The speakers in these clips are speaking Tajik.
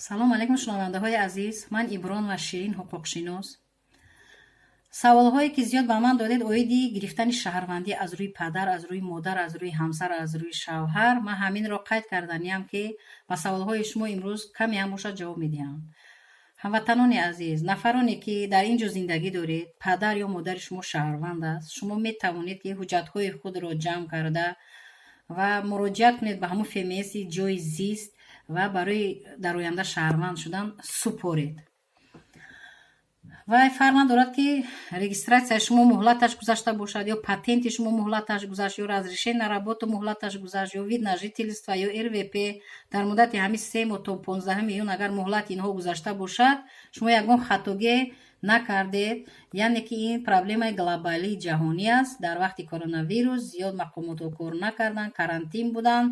Салом алейкум, шунавандаҳои азиз. Ман Иброн ва Ширин, ҳуқуқшинос. Саволҳое, ки зиёд ба ман додед оиди гирифтани шаҳрвандӣ аз рӯи падар, аз рӯи модар, аз рӯи ҳамсар, аз рӯи шавҳар, ман ҳаминро қайд карданиям, ки ба саволҳои шумо имрӯз каме ҳам бошад, ҷавоб медиҳам. Ҳамватанони азиз, нафароне, ки дар ин ҷо зиндагӣ доред, падар ё модари шумо шаҳрванд аст, шумо метавонед, ки ҳуҷҷатҳои худро ҷамъ карда ва муроҷиат кунед ба ҳамун ФМСи ҷои зист ва барои дар оянда шаҳрванд шудан супоред. Вай фарқ надорад, ки регистрацияи шумо муҳлаташ гузашта бошад, ё патенти шумо муҳлаташ гузашт, ё разрешение на работу муҳлаташ гузашт, ё вид на жительство, ё РВП. Дар муддати ҳамин 3 моҳ то 15 июн агар муҳлати инҳо гузашта бошад, шумо ягон хатогӣ накардед. Яъне ки ин проблемаи глобалии ҷаҳонӣ аст. Дар вақти коронавирус зиёд мақомотҳо кор накарданд, карантин буданд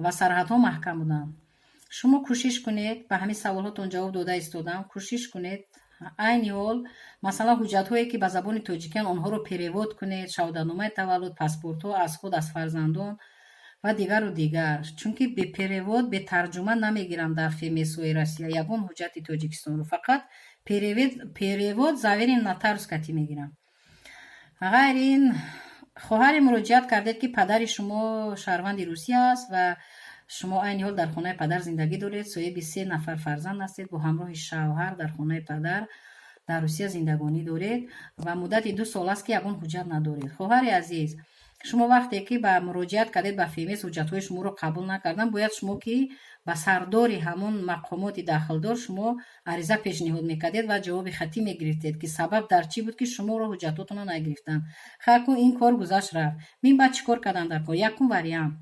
ва сарҳадҳо маҳкам буданд. Шумо кӯшиш кунед, ба ҳамин саволҳотон ҷавоб дода истодам, кӯшиш кунед, айни ҳол, масалан, ҳуҷҷатҳое, ки ба забони тоҷикиян, онҳоро перевод кунед: шаҳодатномаи таваллуд, паспортҳо аз худ, аз фарзандон ва дигару дигар. Чунки бе перевод, бе тарҷума намегиранд дар ФМСҳои Россия ягон ҳуҷҷати Тоҷикистонро, фақат перевод заверенный нотариус катӣ мегиранд. Ғайри ин, хоҳаре муроҷиат кардед, ки падари шумо шаҳрванди Русия аст ва шумо айни ҳол дар хонаи падар зиндагӣ доред, соҳиби се нафар фарзанд ҳастед, бо ҳамроҳи шавҳар дар хонаи падар дар Русия зиндагонӣ доред ва муддати 2 сол аст, ки ягон ҳуҷҷат надоред. Хоҳари азиз, шумо вақте ки ба муроҷиат кардед ба ФМС, ҳуҷҷатҳои шуморо қабул накарданд, бояд шумо ки ба сардори ҳамон мақомоти дахлдор шумо ариза пешниҳод мекардед ва ҷавоби хатӣ мегирифтед, ки сабаб дар чӣ буд, ки шуморо ҳуҷҷатотонро нагирифтанд. Хаку ин кор гузашт, рафт. Мин баъд чӣ кор кардан дар кор? Якум вариант: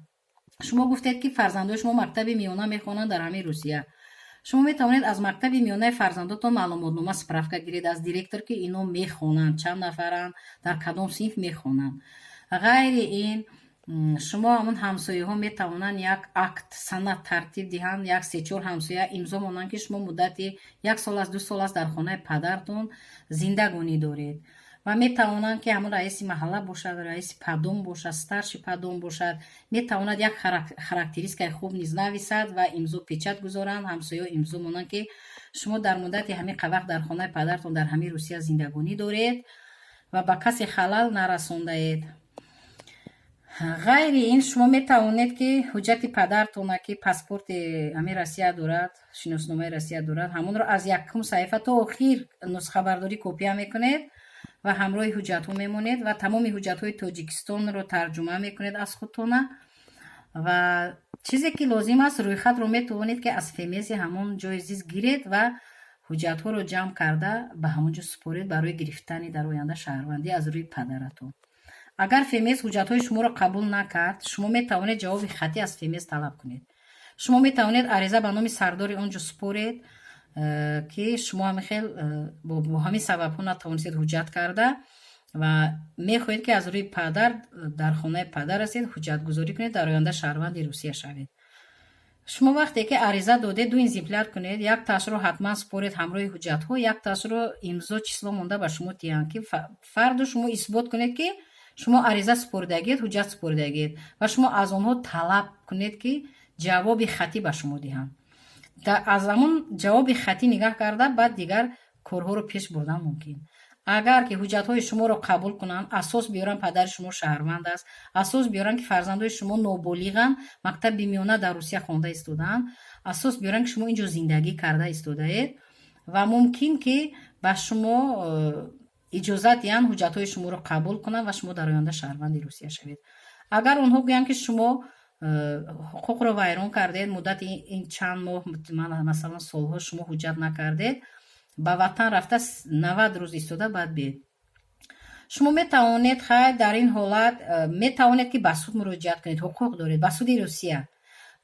шумо гуфтед, ки фарзандои шумо мактаби миёна мехонанд дар ҳамин Русия. Шумо метавонед аз мактаби миёнаи фарзандотон маълумотнома, справка гиред аз директор, ки ино мехонанд, чанд нафаранд, дар кадом синф мехонанд. Ғайри ин, шумо ҳамон ҳамсояҳо метавонанд як акт, санад тартиб диҳанд, як сечор ҳамсоя имзо монанд, ки шумо муддати як сол аст, 2 сол аст дар хонаи падартон зиндагонӣ доред. Ва метавонанд, ки ҳамон раиси маҳалла бошад, раиси по дому бошад, старший по дому бошад, метавонад як характеристикаи хуб низ нависад ва имзо, печать гузоранд, ҳамсояҳо имзо монанд, ки шумо дар муддати ҳамин вақт дар хонаи падартон дар ҳамин Русия зиндагонӣ доред ва ба касе халал нарасондаед. Ғайри ин, шумо метавонед, ки ҳуҷҷати падартона, ки паспорти ҳамин Россия дорад, шиносномаи Россия дорад, ҳамонро аз якум саҳифа то охир нусхабардорӣ, копия мекунед ва ҳамроҳи ҳуҷҷатҳо мемонед ва тамоми ҳуҷҷатҳои Тоҷикистонро тарҷума мекунед аз худтона ва чизе ки лозим аст, рӯйхатро метавонед, ки аз ФМСи ҳамон ҷои зист гиред ва ҳуҷҷатҳоро ҷамъ карда ба ҳамон ҷо супоред барои гирифтани дар оянда шаҳрвандӣ аз рӯи падаратон. Агар ФМС ҳуҷҷатҳои шуморо қабул накард, шумо метавонед ҷавоби хатӣ аз ФМС талаб кунед. Шумо метавонед ариза ба номи сардори он ҷо супоред, ки шумо ҳамин хел бо ҳамин сабабҳо натавонистед ҳуҷҷат карда ва мехоҳед, ки аз рӯи падар дар хонаи падар ҳастед, ҳуҷҷатгузорӣ кунед, дар оянда шаҳрванди Русия шавед. Шумо вақте ки ариза додед, ду экземпляр кунед: як ташро ҳатман супоред ҳамроҳи ҳуҷҷатҳо, як ташро имзо, число монда ба шумо диҳанд, ки фарду шумо исбот кунед, ки шумо ариза супоридагиед, ҳуҷҷат супоридагиед ва шумо аз онҳо талаб кунед, ки ҷавоби хатӣ ба шумо диҳанд. Аз ҳамон ҷавоби хатӣ нигаҳ карда, баъд дигар корҳоро пеш бурдан мумкин. Агар ки ҳуҷҷатҳои шуморо қабул кунанд, асос биёранд, падари шумо шаҳрванд аст, асос биёранд, ки фарзандои шумо ноболиғанд, мактаби миёна дар Русия хонда истодаанд, асос биёранд, ки шумо ин ҷо зиндагӣ карда истодаед ва мумкин ки ба шумо иҷозат диҳанд, ҳуҷҷатҳои шуморо қабул кунанд ва шумо дар оянда шаҳрванди Русия шавед. Агар онҳо гӯянд, ки шумо ҳуқуқро вайрон кардед, муддати ин чанд моҳ, масалан, солҳо шумо ҳуҷҷат накардед, ба ватан рафта 90 рӯз истода, баъд биед, шумо метавонед, хайр, дар ин ҳолат метавонед, ки ба суд муроҷиат кунед, ҳуқуқ доред ба суди Русия,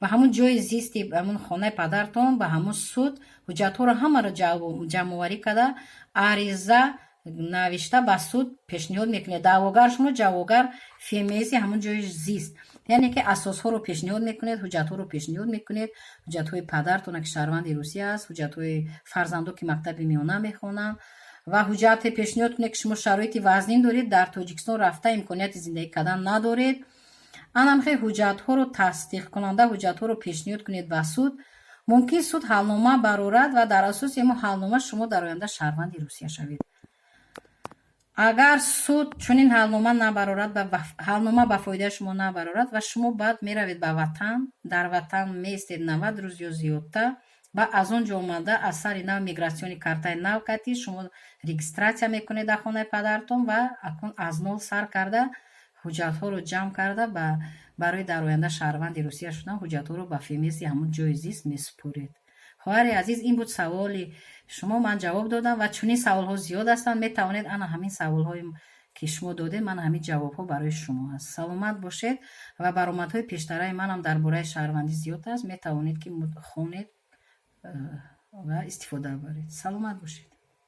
ба ҳамун ҷои зисти, ҳамун хонаи падартон, ба ҳамун суд ҳуҷҷатҳоро ҳамаро ҷамъоварӣ карда, ариза навишта ба суд пешниҳод мекунед. Даъвогар шумо, ҷавобгар ФМСи ҳамун ҷои зист. Яъне ки асосҳоро пешниҳод мекунед, ҳуҷҷатҳоро пешниҳод мекунед: ҳуҷҷатҳои падартона, ки шаҳрванди Русия аст, ҳуҷҷатҳои фарзандо, ки мактаби миёна мехонанд, ва ҳуҷҷате пешниҳод кунед, ки шумо шароити вазнин доред, дар Тоҷикистон рафта имконияти зиндагӣ кардан надоред. Анамхел ҳуҷҷатҳоро, тасдиқкунанда ҳуҷҷатҳоро пешниҳод кунед ба суд. Мумкин суд ҳалнома барорад ва дар асоси ҳамон ҳалнома шумо дар оянда шаҳрванди Русия шавед. Агар суд чунин ҳалнома набарорад, ҳалнома ба фоидаи шумо набарорад ва шумо баъд меравед ба ватан, дар ватан меистед 90 рӯз ё зиёдтар ва аз он ҷо омада, аз сари нав миграционный картаи нав кати шумо регистрация мекунед дар хонаи падартон ва акнун аз нол сар карда, ҳуҷҷатҳоро ҷамъ карда, барои дар оянда шаҳрванди Русия шудан ҳуҷҷатҳоро ба ФМСи ҳамон ҷои зист месупоред. Хоҳари азиз, ин буд саволи шумо, ман ҷавоб додам ва чунин саволҳо зиёд ҳастанд. Метавонед ана ҳамин саволҳое, ки шумо додед, ман ҳамин ҷавобҳо барои шумо аст. Саломат бошед ва баромадҳои пештараи манам дар бораи шаҳрвандӣ зиёд аст, метавонед, ки хонед ва истифода баред. Саломат бошед.